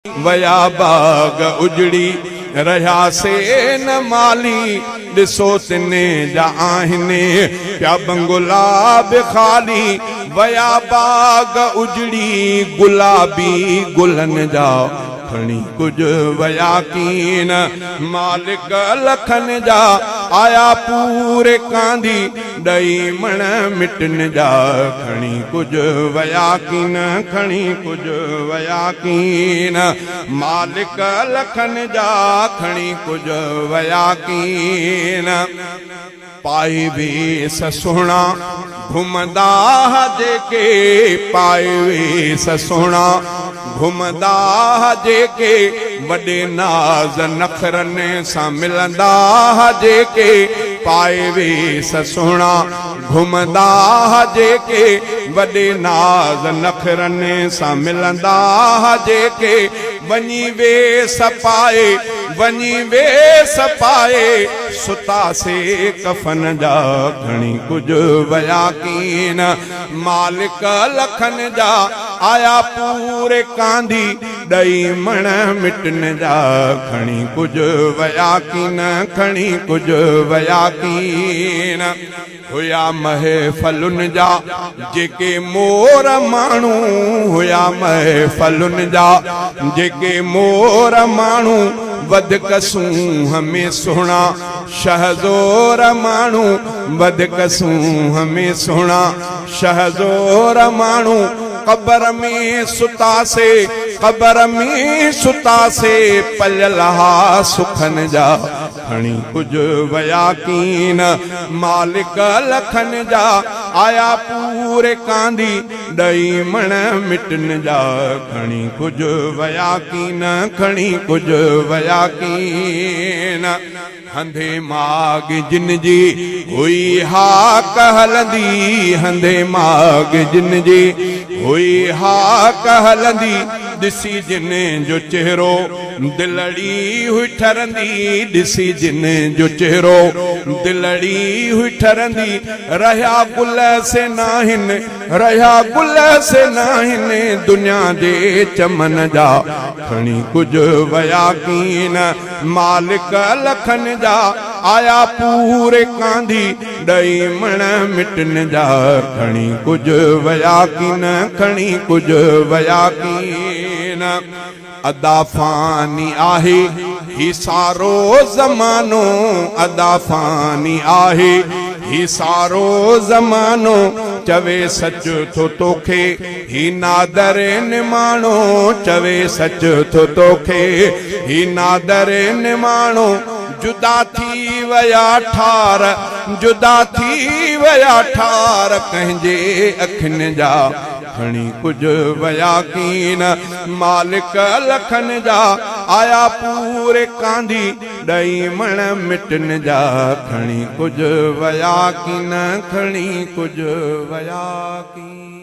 ويا باغ اجڙي، رهيا سي نه مالي، ڏسو تن جا آهن، پيا بنگلا به خالي، ويا باغ اجڙي، گلابي گلن جا، کڻي ڪجهه ويا ڪين، مالڪ لکن جا، آيا پوري ڪانڌي، ڏئي مڻ مٽن جا، کڻي ڪجهه ويا ڪين، کڻي ڪجهه ويا ڪين، مالڪ لکن جا، کڻي ڪجهه ويا ڪين. پائي ويس سهڻا گهمندا ها جيڪي، پائي ويس سهڻا گهمندا ها جيڪي، وڏي ناز نخرن سان ملندا ها جيڪي، پائي ويس سهڻا گهمندا ها جيڪي، وڏي ناز نخرن سان ملندا ها جيڪي، وڃي ويس پائي، وڃي ويس پائي، ستا سي ڪفن جا، کڻي ڪجهه ويا ڪين، مالڪ لکن جا، آيا پوري ڪانڌي، ڏئي مڻ مٽن جا، کڻي ڪجهه ويا ڪين، کڻي ڪجهه ويا ڪين. هيا محفلن جا جيڪي مور ماڻهو، هيا محفلن جا جيڪي مور ماڻهو، وڌڪ سونهن ۾ سهڻا شهزور ماڻهو، وڌڪ سونهن ۾ سهڻا شهزور ماڻهو، قبر ۾ ستا سي، قبر ۾ ستا سي، پليل ها سکن جا، کڻي ڪجهه ويا ڪين، مالڪ لکن جا، آيا پوري ڪانڌي، ڏئي مڻ مٽن جا، کڻي ڪجهه ويا ڪين، کڻي ڪجهه ويا ڪين. هنڌي ماڳ جن جي هئي هاڪ هلندي، هنڌي ماڳ جن جي هئي هاڪ هلندي، ڏسي جن جو چهرو دلڙي هئي ٺرندي، ڏسي جن جو چهرو دلڙي هئي ٺرندي، رهيا گل سي ناهن، رهيا گل سي ناهن، دنيا جي چمن جا، کڻي ڪجهه ويا ڪين، مالڪ لکن جا، آيا پوري ڪانڌي، ڏئي مڻ مٽن جا، کڻي ڪجهه ويا ڪين، کڻي ڪجهه ويا ڪين. ادا فاني آهي هي سارو زمانو، ادا فاني آهي هي سارو زمانو، چوي سچ ٿو توکي هي نادر نماڻو، چوي سچ ٿو توکي هي نادر نماڻو، جدا ٿي ويا ٺار، جدا ٿي ويا ٺار، ڪنهن جي اکين جا، کڻي ڪجهه ويا ڪين، مالڪ لکن جا، آيا پوري ڪانڌي، ڏئي مڻ مٽن جا، کڻي ڪجهه ويا ڪين، کڻي ڪجهه ويا ڪين.